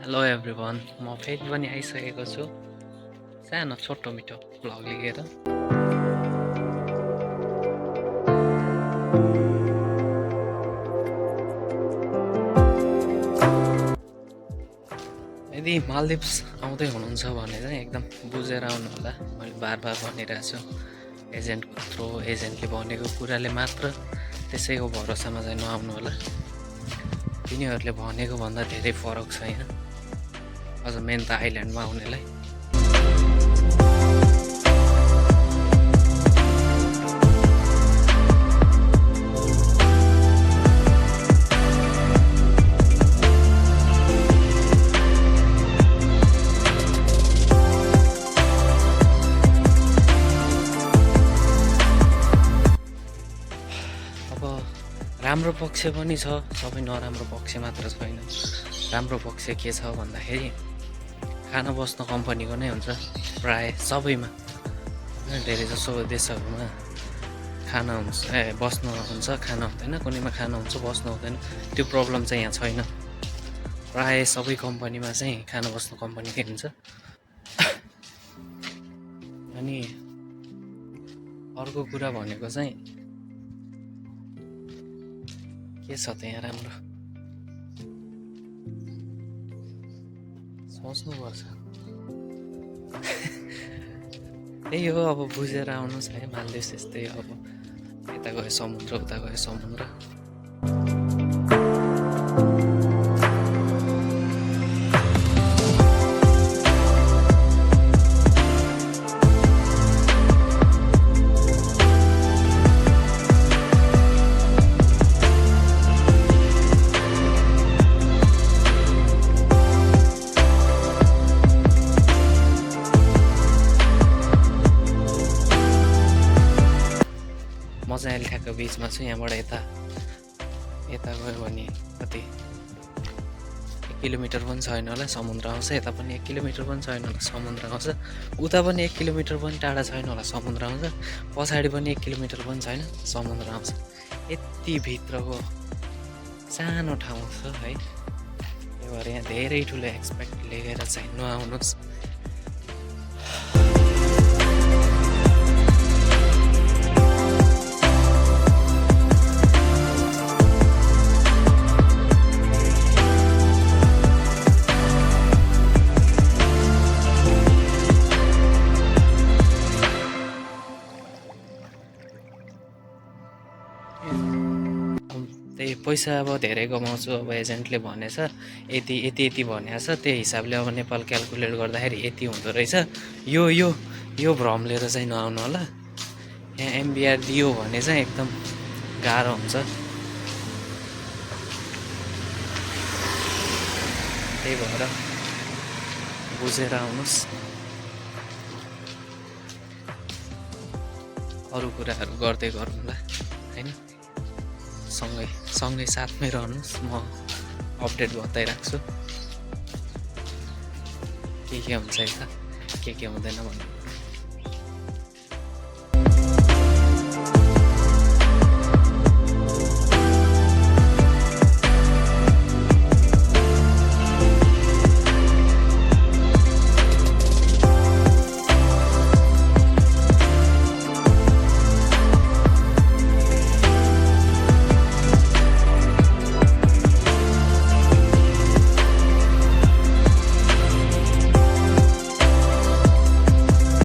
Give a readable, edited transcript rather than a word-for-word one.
Hello everyone, म फेरि पनि आइसकेको छु सानो छोटो मिठो भ्लग लिएर। यदि मालदिप्स आउँदै हुनुहुन्छ भने चाहिँ एकदम बुझेर आउनु होला। मैले बार बार भनिरहेको छु, एजेन्टको थ्रो एजेन्टले भनेको कुराले मात्र त्यसैको भरोसामा चाहिँ नआउनु होला। तिनीहरूले भनेको भन्दा धेरै फरक छैन, अझ मेन त आइल्यान्डमा आउनेलाई। राम्रो पक्ष पनि छ, सबै नराम्रो पक्ष मात्र छैन। राम्रो पक्ष के छ भन्दाखेरि खाना बस्न कम्पनीको नै हुन्छ प्राय सबैमा। धेरै जसो देशहरूमा खाना हुन्छ बस्न हुन्छ, खाना हुँदैन, कुनैमा खाना हुन्छ बस्नु हुँदैन। त्यो प्रब्लम चाहिँ यहाँ छैन। प्राय सबै कम्पनीमा चाहिँ खाना बस्न कम्पनीकै हुन्छ। अनि अर्को कुरा भनेको चाहिँ के छ त यहाँ राम्रो सोच्नुपर्छ। त्यही हो, अब बुझेर आउनुहोस् है। मालदिप्स यस्तै अब यता गयो समुद्र, उता गयो समुद्र। म चाहिँ अहिले ठ्याक्क बिचमा छु। यहाँबाट यता गयो भने कति 1 किलोमिटर पनि छैन होला समुद्र आउँछ। यता पनि 1 किलोमिटर पनि छैन होला समुद्र आउँछ। उता पनि 1 किलोमिटर पनि टाढा छैन होला समुद्र आउँछ। पछाडि पनि 1 किलोमिटर पनि छैन समुद्र आउँछ। यति भित्रको सानो ठाउँ छ है। त्यही भएर यहाँ धेरै ठुलो एक्सपेक्ट लिएर चाहिँ नआउनुहोस्। त्यही पैसा अब धेरै कमाउँछु, अब एजेन्टले भनेछ यति यति यति भनेको छ, त्यही हिसाबले अब नेपाल क्यालकुलेट गर्दाखेरि यति हुँदो रहेछ। यो भ्रम लिएर चाहिँ नआउनु होला। यहाँ एमबिआर दियो भने चाहिँ एकदम गाह्रो हुन्छ। त्यही भएर बुझेर आउनुहोस्। अरू कुराहरू गर्दै गरौँला हैन। सँगै साथमै रहनुहोस्। म अपडेट बताइराख्छु के हुन्छ यता, के हुँदैन भन्नु।